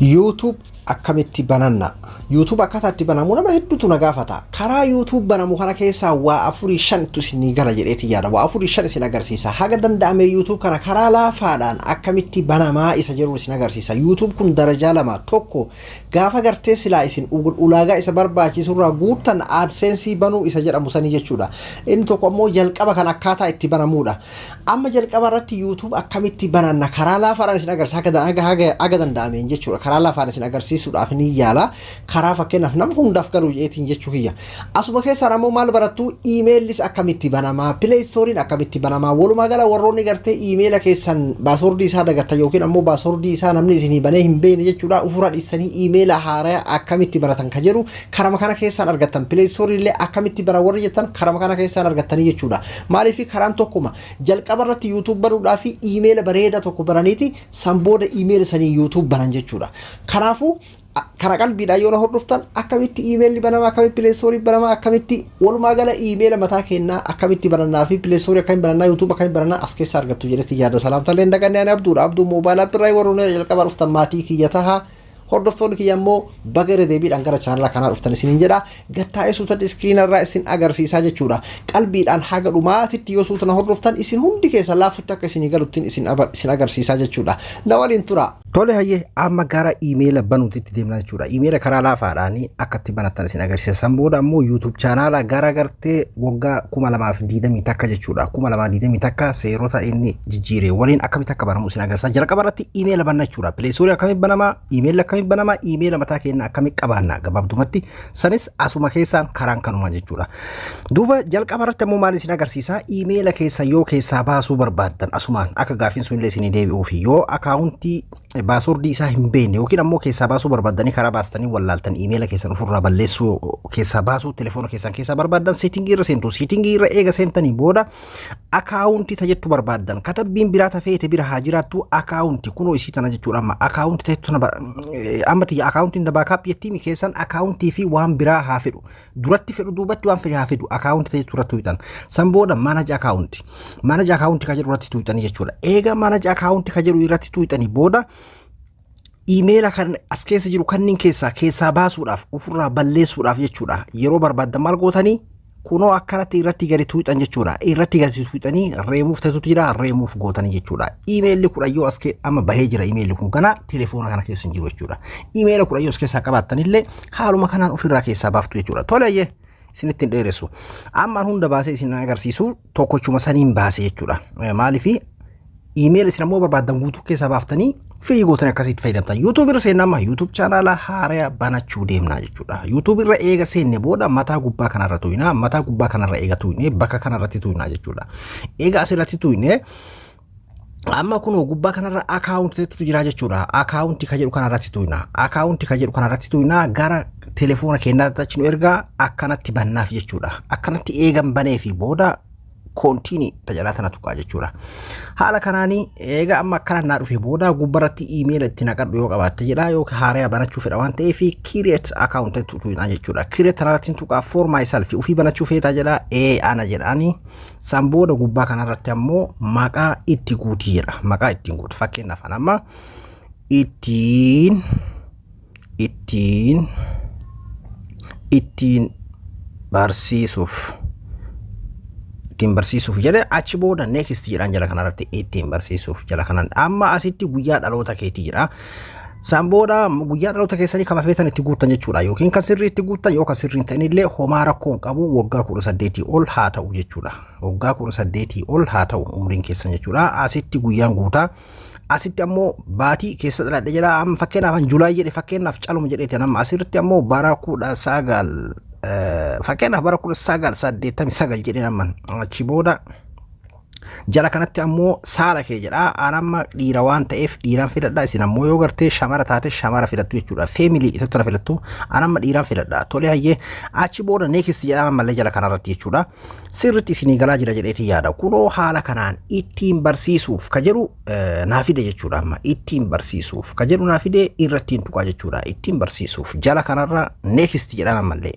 YouTube akkamitti bananna? YouTube akkaataa itti banamu nama hedduutu na gaafata. Karaa YouTube banamu kana keessaa waa afurii shantu isinii gala jedheeti yaada. Waa afurii shan isin agarsiisa. Haga danda'ame YouTube kana karaa laafaadhaan akkamitti banamaa isa jedhu isin agarsiisa. YouTube kun darajaa lama. Tokko, gaafa gartee silaa isin ulaagaa isa barbaachisurraa guuttan AdSense banuu isa jedhamu sanii jechuudha. Inni tokko ammoo jalqaba kan akkaataa itti banamuudha. Amma jalqaba irratti YouTube akkamitti bananna karaa laafaadhaan isin agarsiisa, haga danda'ameen jechuudha. Karaa laafaan isin agarsiisuudhaaf ni yaala. Karaa fakkeenyaaf nama hundaaf galu jeetiin jechuu kiyya. Asuma keessaan ammoo maal barattu? Iimeellis akkamitti banamaa, Play Storeiin akkamitti banamaa, walumaa gala warroonni gartee iimeela keessan passwordii isaa dagattan yookiin ammoo passwordii isaa namni isinii banee hin beekne jechuudha. Ufurraa dhiistanii iimeela haaraa akkamitti baratan ka jedhu karama kana keessaan argattan. Play Storeii illee akkamitti baran warri jettan karama kana keessaan argattanii jechuudha. Maaliif? Karaan tokkuma. Jalqaba irratti YouTube banuudhaa fi iimeela bareedaa tokko baraniiti san booda iimeela sanii YouTube banan jechuudha. Kanaafuu kana qalbiidhaan yoo na hordoftan, akkamitti iimeelli banamaa, akkamitti Play Storeii banamaa, akkamitti walumaa gala iimeela mataa kennaa akkamitti banannaa fi Play Storeii akkamitti banannaa, YouTube akkamitti banannaa as keessaa argattu jedhetti yaada. Salaamtallee hin daganne. Ani Abduudha. Abduu Moobaayilaa birraa. Warroonni jalqaba dhuftan maatii kiyya tahaa. Hordoftoonni kiyya immoo baga irra deebiidhaan gara chaanala kanaa dhuftan isiniin jedha. Gattaa'ee suutatti iskiriina irraa isin agarsiisaa jechuudha. Qalbiidhaan haga dhumaatitti yoo suutana hordoftan, isin hundi keessa laaftutti akka isinii galuttiin isin agarsiisaa jechuudha. Na waliin tura. Tole, hayyee, amma gara iimeela banuutitti deemna jechuudha. Iimeela karaa laafaadhaan akka itti banattan isin agarsiisa. San booda ammoo YouTube chaanaala gara gartee waggaa 2021 jechuudha. 2021 seerota inni jijjiire waliin akkamitti akka banamu isin agarsiisa. Jalqaba irratti iimeela banna jechuudha. Play Storeii akkamitti banamaa, iimeelli akkamitti banamaa, iimeela mataa keenyaa akkamitti qabaanna gabaabdumatti sanis asuma keessaan karaan kanuma jechuudha. Duuba jalqaba irratti ammoo maal isin agarsiisa? Iimeela keessa yoo keessaa baasuu barbaaddan, asumaan akka gaafiin sun illee isinii deebi'uu fi yoo akaawuntii passwordii isaa hin beekne yookiin ammoo keessaa baasuu barbaaddanii karaa baastanii wallaaltan, iimeela keessan ofirraa balleessuu, keessaa baasuu telefoona keessan keessaa barbaaddan, settingii irra seentu. Settingii irra eega seentanii booda akaawuntii tajettu barbaaddan. Katabbiin biraa tafeete bira haa jiraattu, akaawuntii kunoo isii tana jechuudha. Amma akaawuntii tajettu tana, amma tiyya akaawuntiin backup jettiimi, keessan akaawuntii fi waan biraa haa fedhu, duratti fedhu, duubatti waan fedhe haa fedhu, akaawuntii tajettu irratti tuuxan. San booda manage account, manage account ka jedhu irratti tuuxanii jechuudha. Eega manage account ka jedhu irratti tuuxanii booda, iimeela kan as keessa jiru kanneen keessaa baasuudhaaf, ofirraa balleessuudhaaf jechuudha, yeroo barbaaddan maal gootanii? Kunoo akkanatti irratti gadi tuuxan jechuudha. Irratti gadi tuuxanii reemuuf ta'etu jira, reemuuf gootanii jechuudha. Iimeelli kudhayyoo as amma bahee jira. Iimeelli kun kana telefoona kana keessa hin jiru jechuudha. Iimeela kudhayyoo as keessaa qabaattanillee haaluma kanaan ofirraa keessaa baaftu jechuudha. Toleeyyee, isinitti hin dheeressu. Amma hunda baasee isin agarsiisu, tokkochuma saniin baase jechuudha. Maaliifi, iimeela isin ammoo barbaaddan guutuu keessaa baaftanii firii gootanii akkasitti fayyadamtan. YouTube irra seenna. Amma YouTube chaanaala haaraa banachuu deemnaa jechuudha. YouTube irra eega seenne booda mataa gubbaa kanarra tuqnaa. Mataa gubbaa kanarra eega tuqnee bakka kanarratti tuqnaa jechuudha. Eega asirratti tuqnee amma kunoo gubbaa kanarra akaawuntiitu jira jechuudha. Akaawuntii ka jedhu kanarratti tuqnaa. Akaawuntii ka jedhu kanarratti tuqnaa, gara telefoona keenyaatti achi nu ergaa, akkanatti bannaaf jechuudha. Akkanatti eegan banee fi booda continue tajaajila tana tuqaa jechuudha. Haala kanaanii eega amma akkana naa dhufe booda gubbarratti iimeela itti naqadhu yoo qabaatte jedha, yookiin haaraa banachuu fedha waan ta'eef create account tuqaa jechuudha. Create kanarratti tuqaa. For myself, ofii banachuu feetaa jedha, ee ana jedhaani. San booda gubbaa kanarratti ammoo maqaa itti guutii jedha. Maqaa ittiin guutu, fakkeenyaaf amma ittiin barsiisuuf jedhe. Achi booda next jedhaan. Jala kanarratti ittiin barsiisuuf jala kanan amma asitti guyyaa dhaloota keetii jedha. San booda guyyaa dhaloota keessanii kama feetan itti guuttan jechuudha. Yookiin kan sirrii itti guuttan, yoo kan sirrii hin ta'in illee homaa rakkoo hin qabu, waggaa 18 ol haa ta'u jechuudha. Waggaa 18 ol haa ta'u umriin keessan jechuudha. Asitti guyyaan guutaa. Asitti ammoo baatii keessa dhaladhe jedha. Amma fakkeenyaaf July jedhe, fakkeenyaaf caluma jedheeti. Amma asirratti ammoo bara 19, fakkeenyaaf bara 1989 jedhee amman. Achi booda jala kanatti ammoo saala kee jedha. An amma dhiira waan ta'eef dhiiraan filadha. Isin ammoo yoo gartee shamara taate shamara filattu jechuudha. Female isa tola filattu. An amma dhiiraan filadha. Tole, hayyee, achi booda next jedha ammallee jala kanarratti jechuudha. Sirriitti isinii galaa jira jedheeti yaada. Kunoo haala kanaan ittiin barsiisuuf ka jedhu naa fide jechuudha. Amma ittiin barsiisuuf ka jedhu naa fide, irratti hin tuqaa jechuudha. Ittiin barsiisuuf jala kanarra next jedhaan, ammallee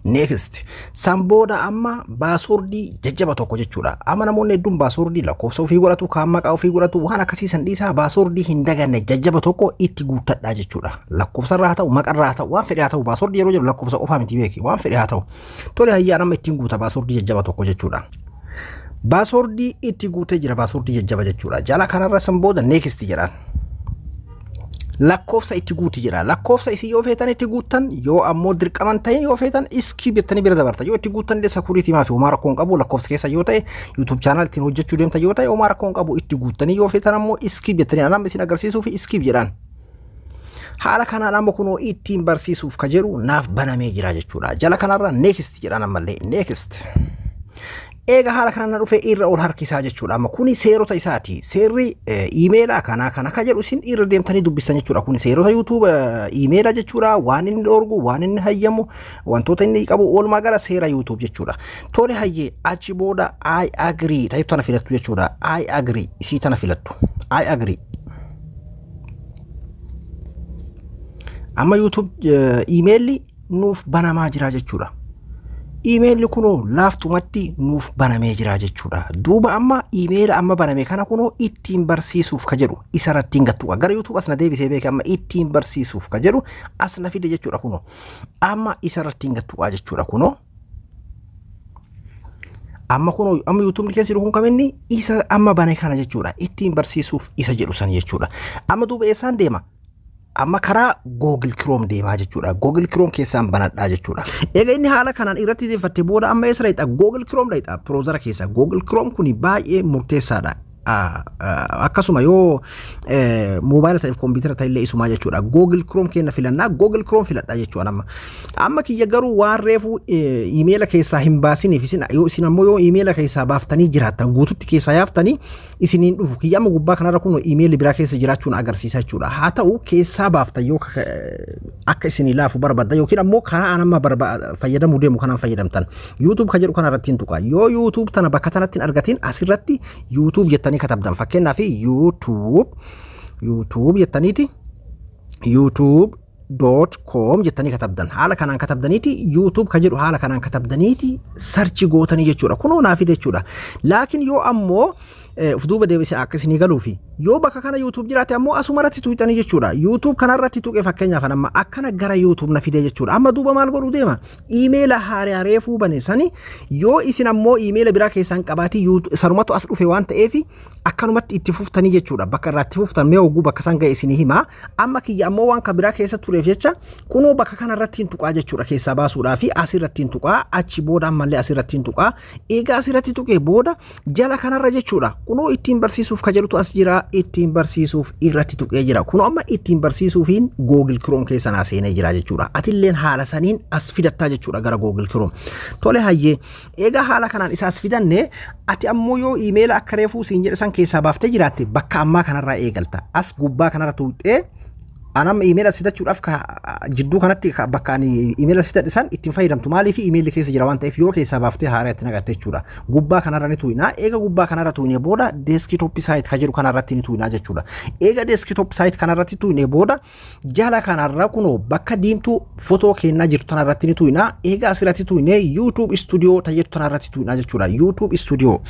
next. San booda amma passwordii jajjaba tokko jechuudha. Amma namoonni hedduun passwordii Passwordii lakkoofsa ofii godhatu, kaan maqaa ofii godhatu, waan akkasii san dhiisaa, passwordii hin daganne jajjaba tokko itti guuttadhaa jechuudha. Lakkoofsarraa haa ta'u, maqarraa haa ta'u, waan fedhe haa ta'u. Passwordii yeroo jedhu lakkoofsa qofaa miti beeki, waan fedhe haa ta'u. Tole hayyaa, nama ittiin guuta passwordii jajjaba tokko jechuudha. Passwordii itti guutee jira, passwordii jajjaba jechuudha. Jala kanarra san booda next jedhaan. Lakkoofsa itti guuti jedha. Lakkoofsa isii yoo feetan itti guuttan, yoo ammoo dirqaman ta'in yoo feetan skip jettanii bira dabarta. Yoo itti guuttan illee security maafi homaa rakkoon qabu. Lakkoofsa keessa yoo ta'e, YouTube channel ittiin hojjechuu deemta yoo ta'e, homaa rakkoon qabu itti guuttanii. Yoo feetan ammoo skip jettanii, anam isin agarsiisuu fi skip jedhaan. Haala kanaan amma kunoo ittiin barsiisuuf ka jedhu naaf banamee jira jechuudha. Jala kanarra next jedhaan, ammallee next. Eega haala kanaan na dhufe irra ol harkisaa jechuudha. Amma kuni seerota isaati. Seerri iimeelaa kanaa kana ka jedhu isin irra deemtanii dubbistan jechuudha. Kuni seerota YouTube iimeelaa jechuudha. Waan inni dhorgu, waan inni hayyamu, wantoota inni qabu, oolmaa gara seera YouTube jechuudha. Tole hayyee, achi booda I agree ta'e tana filattu jechuudha. I agree isii tana filattu. I agree. Amma YouTube iimeelli nuuf banamaa jira jechuudha. Iimeelli kunoo laaftumatti nuuf banamee jira jechuudha. Duuba amma iimeela amma baname kana kunoo ittiin barsiisuuf ka jedhu isarratti hin gattu. Gara YouTube as na deebisee beeke, amma ittiin barsiisuuf ka jedhu as na fide jechuudha kunoo. Amma isarratti hin gattu jechuudha kunoo. Amma kunoo amma YouTubeni keessa jiru kun kaminni isa amma bane kana jechuudha. Ittiin barsiisuuf isa jedhu san jechuudha. Amma duuba eessaan deema? Amma karaa Google Chrome deemaa jechuudha. Google Chrome keessaan banadhaa jechuudha. Egaa inni haala kanaan irratti deeffatte booda amma eessa dhaqxa? Google Chrome dhaqxa browsera keessa. Google Chrome kuni baay'ee murteessaadha. Akkasuma yoo moobaayila ta'eef kompiitara ta'e illee isumaa jechuudha. Google Chrome kenna filannaa, Google Chrome filadha jechuudha amma. Amma kiyya garuu waan reefu iimeela keessaa hin baasiniif, isin yoo isin ammoo yoo iimeela keessaa baaftanii jiraattan, guututti keessaa yaaftanii isiniin dhufu. Kiyya amma gubbaa kanarra kun iimeelli biraa keessa jiraachuun agarsiisa jechuudha. Haa ta'u, keessaa baaftan yoo akka isinii laafu barbaadda yookiin ammoo karaa an amma fayyadamuu deemu kanaan fayyadamtan. YouTube ka jedhu kanarratti hin tuqa. Yoo YouTube tana bakka tanatti hin argatin, asirratti YouTube jettanii katabdan. Fakkeenyaaf YouTube jettaniiti youtube.com jettanii katabdan. Haala kanaan katabdaniiti, YouTube ka jedhu haala kanaan katabdaniiti search gootanii jechuudha. Kunoo naa fide jechuudha. Laakiin yoo ammoo uf duuba deebisee akka isinii galuufi, yoo bakka kana YouTube jiraate ammoo asuma irratti tuqxanii jechuudha. YouTube kanarratti tuqe fakkeenyaaf amma akkana gara YouTube na fide jechuudha. Amma duuba maal godhuu deema? Iimeela haaraa reefuu bane sani, yoo isin ammoo iimeela biraa keessaan qabaatii sanumatu as dhufe waan ta'eef akkanumatti itti fuftanii jechuudha. Bakka irraa itti fuftan mee oguu bakka san ga'e isinii hima. Amma kiyya ammoo waan kan biraa keessa tureef jecha kunoo bakka kanarratti hin tuqaa jechuudha. Keessaa baasuudhaa fi asirratti hin tuqaa, achi booda ammallee asirratti hin tuqaa. Egaa asirratti tuqee booda jala kanarra jechuudha. Kunoo ittiin barsiisuuf ka jedhutu as jira, ittiin barsiisuuf irratti tuqee jira. Kunoo amma ittiin barsiisuufiin Google Chrome keessa naa seenee jira jechuudha. Atilleen haala saniin as fidattaa jechuudha gara Google Chrome. Tole hayyee, egaa haala kanaan isa as fidanne, ati ammoo yoo iimeela akka reefuu siin jedhe san keessaa baaftee jiraatte, bakka ammaa kanarraa eegalta. As gubbaa kanarra tuqxee, anam iimeela fidachuudhaaf jidduu kanatti bakka ani iimeela fidadhe san ittiin fayyadamtu. Maaliif? Iimeelli keessa jira waan ta'eef, yoo keessaa baaftee haaraa itti naqatte jechuudha. Gubbaa kanarra ni tuqinaa. Eega gubbaa kanarra tuqinee booda desktop site ka jedhu kanarratti ni tuqinaa jechuudha. Eega desktop site kanarratti tuqinee booda jala kanarra kunoo bakka diimtuu fotoo kennaa jirtu tanarratti ni tuqinaa. Eega asirratti tuqinee YouTube Studio tajettu tanarratti tuqinaa jechuudha. YouTube Studio.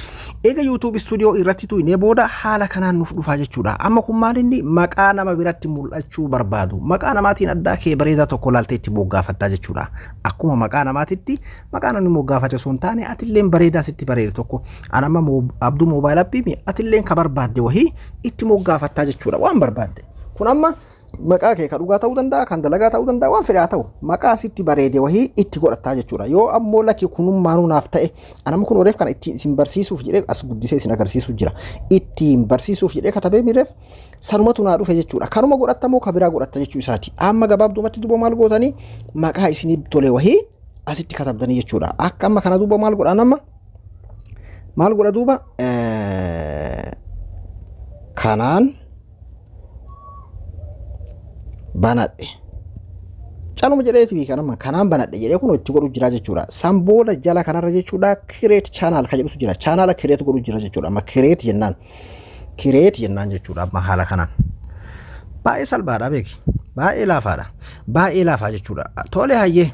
Eega YouTube Studio irratti tuqinee booda haala kanaan nuuf dhufaa jechuudha. Amma kun maal inni maqaa nama biratti mul'achuu barbaadu. Maqaa namaatiin addaa kee bareedaa tokko laaltee itti moggaafattaa jechuudha. Akkuma maqaa namaatitti maqaa namni moggaafate osoo hin taane, atilleen bareedaa sitti bareedu tokko, an amma Abduu Mobile Appii, atilleen ka barbaadde wahii itti moggaafattaa jechuudha, waan barbaadde. Kun amma maqaa kee ka dhugaa ta'uu danda'a, kan dalagaa ta'uu danda'a, waan fedhe haa ta'u, maqaa sitti bareede wahii itti godhattaa jechuudha. Yoo ammoo lakki kunummaanuu naaf ta'e, anamma kun oreef kana ittiin isin barsiisuuf jedhee as guddisee isin agarsiisuu jira. Ittiin barsiisuuf jedhee katabee mireef sanumatu naa dhufe jechuudha. Kanuma godhatta moo ka biraa godhatta jechuu isaati. Amma gabaabdumatti duuba maal gootanii? Maqaa isinii tole wahii asitti katabdanii jechuudha. Akka amma kana duuba maal godhan, amma maal godha duuba kanaan banadhe. Caluma jedheeti kan amma kanaan banadhe jedhee kun itti godhu jira jechuudha. San booda jala kanarra jechuudha create channel ka jedhutu jira. Channel create godhu jira jechuudha. Amma create jennaan. Create jennaan jechuudha amma haala kanaan. Baay'ee salphaadha beeki. Baay'ee laafaadha. Baay'ee laafaa jechuudha. Tole hayyee.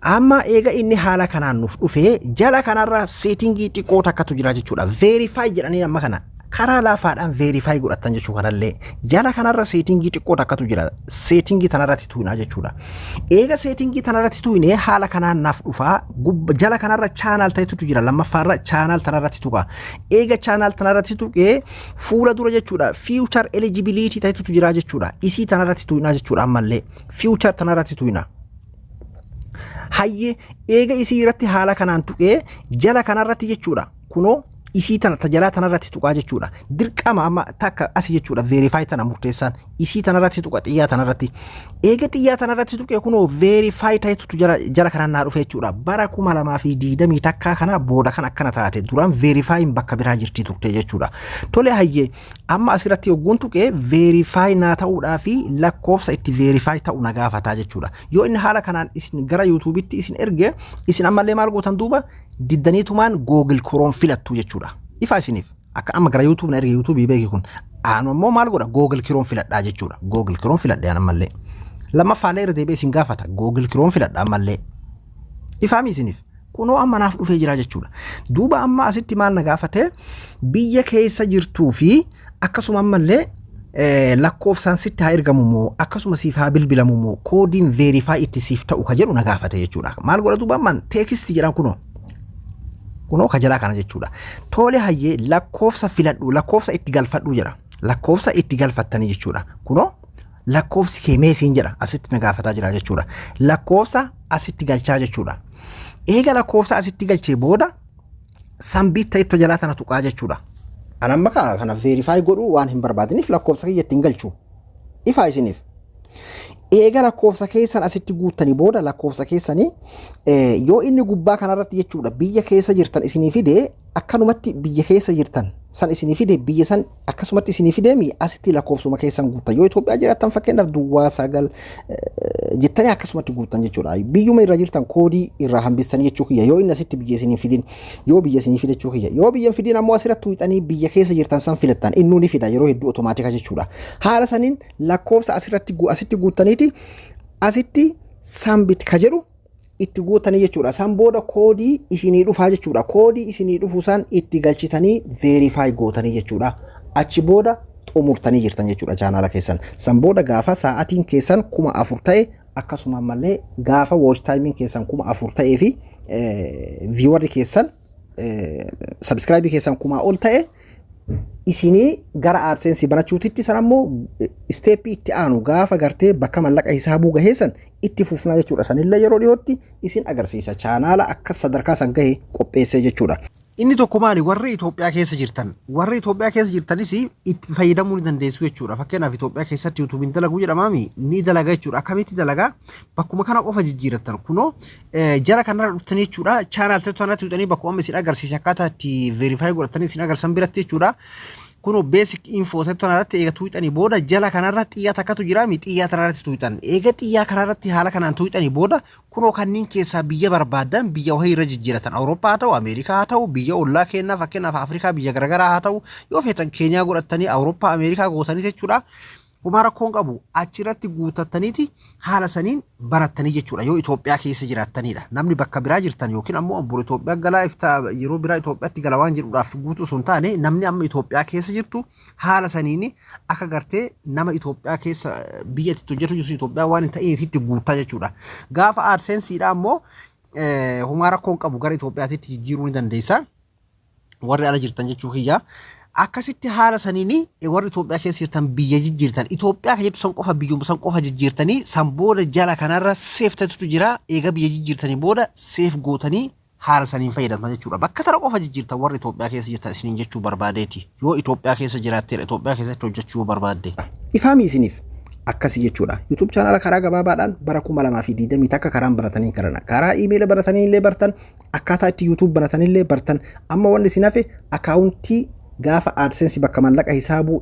Amma eega inni haala kanaan nuuf dhufee, jala kanarra setting xiqqoo takkatu jira jechuudha. Verify jedhanii amma kana karaa laafaadhaan verify godhattan jechuu. Kanallee jala kanarra setting xiqqoo takkatu jira. Setting tanarratti tuqnaa jechuudha. Eega setting tanarratti tuqnee haala kanaan naaf dhufaa. Jala kanarra channel ta'etu jira. Lammaffaarra channel tanarratti tuqa. Eega channel tanarratti tuqee fuula dura jechuudha, feature eligibility ta'etu jira jechuudha. Isii tanarratti tuqnaa jechuudha. Ammallee feature tanarratti tuqna. Hayyee, eega isii irratti haala kanaan tuqee jala kanarratti jechuudha, kunoo isii tana tajalaa tanarratti tuqaa jechuudha. Dirqama amma takka asii jechuudha, verify tana murteessaan isii tanarratti tuqa, xiyyaa tanarratti. Eega xiyyaa tanarratti tuqee kunoo verify ta'etu jala kanaan naa dhufe jechuudha. Bara 2021 kana booda kan akkana taate, duraan verifyin bakka biraa jirti turte jechuudha. Tole, hayyee, amma asirratti yogguun tuqee verify naa ta'uudhaa fi lakkoofsa itti verify ta'u na gaafataa jechuudha. Yoo inni haala kanaan isin gara YouTubeitti isin erge, isin ammallee maal gootan duuba? Diddaniitumaan Google Chrome filattu jechuudha. Ifa isiniif akka amma gara YouTube na erge, YouTubeii beeki kun. Anu ammoo maal godha? Google Chrome filadhaa jechuudha. Google Chrome filadhe an ammallee. Lammaffaallee irra deebi'ee isin gaafata. Google Chrome filadha ammallee. Ifaami isiniif? Kunoo amma naaf dhufee jira jechuudha. Duuba amma asitti maal na gaafate? Biyya keessa jirtuu fi akkasuma ammallee lakkoofsaan sitti haa ergamu moo akkasuma siif haa bilbilamu moo koodiin verify itti siif ta'u ka jedhu na gaafate jechuudha. Maal godha duuba ammaan? Text jedhan kunoo. Kunoo ka jalaa kana jechuudha. Tole, hayyee, lakkoofsa filadhu, lakkoofsa itti galfadhu jedha. Lakkoofsa itti galfattanii jechuudha. Kunoo lakkoofsi kee meesiin jedha, asitti na gaafataa jira jechuudha. Lakkoofsa asitti galchaa jechuudha. Eega lakkoofsa asitti galchee booda submit ta'etti jalaa tana tuqaa jechuudha. An amma kana verify godhuu waan hin barbaadiniif lakkoofsa kiyya ittiin galchu. Ifaa isiniif? Eega lakkoofsa keessan asitti guuttanii booda, lakkoofsa keessanii yoo inni gubbaa kanarratti jechuudha biyya keessa jirtan isinii fide, akkanumatti biyya keessa jirtan san isinii fide, biyya san akkasumatti isinii fideemi, asitti lakkoofsuma keessan guuttan. Yoo Itoophiyaa jiraattan, fakkeenyaaf duwwaa 9 jettanii akkasumatti guuttan jechuudha. Biyyuma irra jirtan koodii irraa hambistanii jechuu kiyya, yoo inni asitti biyya isinii fidin, yoo biyya isinii fide jechuu kiyya. Yoo biyya hin fidin ammoo asirratti tuuxanii biyya keessa jirtan san filattan, innuu ni fida yeroo hedduu automatic jechuudha. Haala saniin lakkoofsa asirratti asitti guuttaniiti asitti submit ka jedhu itti guutanii jechuudha. San booda koodii isinii dhufaa jechuudha. Koodii isinii dhufu san itti galchitanii verify gootanii jechuudha. Achi booda xumurtanii jirtan jechuudha channela keessan. San booda gaafa sa'aatiin keessan 4000 ta'e, akkasuma ammallee gaafa watch timeiin keessan 4000 ta'ee fi viewerri keessan, subscribeii keessan 1000 ol ta'e, isinii gara AdSense banachuutitti san ammoo stepii itti aanu gaafa gartee bakka mallaqa hisaabuu gaheessan itti fufnaa jechuudha. Sanillee yeroo dhiyootti isin agarsiisa. Channela akka sadarkaa san gahe qopheessee jechuudha. Inni tokko maali? Warri Itoophiyaa keessa jirtan, warri Itoophiyaa keessa jirtanis itti fayyadamuu ni dandeessu jechuudha. Fakkeenyaaf Itoophiyaa keessatti YouTubeiin dalaguu jedhamaami, ni dalaga jechuudha. Akkamitti dalagaa? Bakkuma kana qofa jijjiirattan. Kunoo jala kanarra dhuftanii jechuudha. Channel ta'e kanatti tuqxanii bakkuma amma isin agarsiise, akkaataa itti verify godhatanii isin agarsiisan biratti jechuudha. Kunoo basic info ta'e kanarratti eega tuqxanii booda jala kanarra xiyyaa takkatu jira mi, xiyyaa kanarratti tuqxan. Eega xiyyaa kanarratti haala kanaan tuqxanii booda kunoo kanneen keessaa biyya barbaadan, biyya wahii irra jijjiiratan, Awurooppaa haa ta'u, Ameerikaa haa ta'u, biyya ollaa kennaa, fakkeenyaaf Afrikaa biyya garaagaraa haa ta'u, yoo feetan Keeniyaa godhattanii, Awurooppaa, Ameerikaa gootanii jechuudha. Homaa rakkoon qabu, achirratti guutattaniiti haala saniin barattanii jechuudha yoo Itoophiyaa keessa jiraattanidha. Namni bakka biraa jirtan yookiin ammoo bor Itoophiyaa galaa iftaa yeroo biraa Itoophiyaatti gala waan jedhuudhaaf guutuu osoo hin taane, namni amma Itoophiyaa keessa jirtu haala saniin akka gartee nama Itoophiyaa keessa biyya itti hojjetu jiru Itoophiyaa waan hin ta'iniif guuttaa jechuudha. Gaafa AdSenseidha ammoo homaa rakkoon qabu, gara Itoophiyaatti jijjiiruu ni dandeessa. Warri ala jirtan jechuu kiyya. Akkasitti haala saniin warri Itoophiyaa keessa jirtan biyya jijjiirtan. Itoophiyaa kan jettu san qofa, biyyuma san qofa jijjiirtanii, san booda jala kanarra save ta'etu jira. Eega biyya jijjiirtanii booda save gootanii haala saniin fayyadamtan jechuudha. Bakka tana qofa jijjiirtan warri Itoophiyaa keessa jirtan isiniin jechuu barbaadeeti. Yoo Itoophiyaa keessa jiraatteedha, Itoophiyaa keessatti hojjechuu barbaadde. Ifaami isiniif? Akkasii jechuudha. YouTube channela karaa gabaabaadhaan bara 2021 karaan baratanii karana. Karaa iimeela baratanii illee bartan, akkaataa itti YouTube baratanii illee bartan. Amma wanni isin hafe accountii gaafa AdSense bakka mallaqa hisaabuu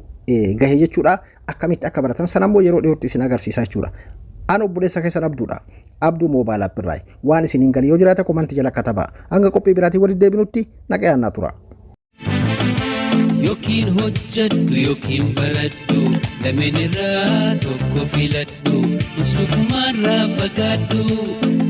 gahe jechuudha. Akkamitti akka baratan san ammoo yeroo dhiyootti isin agarsiisa jechuudha. An obboleessa keessan Abduudha. Abduu Mobile App irraa. Waan isin hin galle yoo jiraate commentii jala katabaa. Hanga qophii biraatiin walitti deebinutti naqee tura. Yookiin hojjadhu yookiin baradhu, lameen irraa tokko filadhu, muslukumaarraa fagaadhu.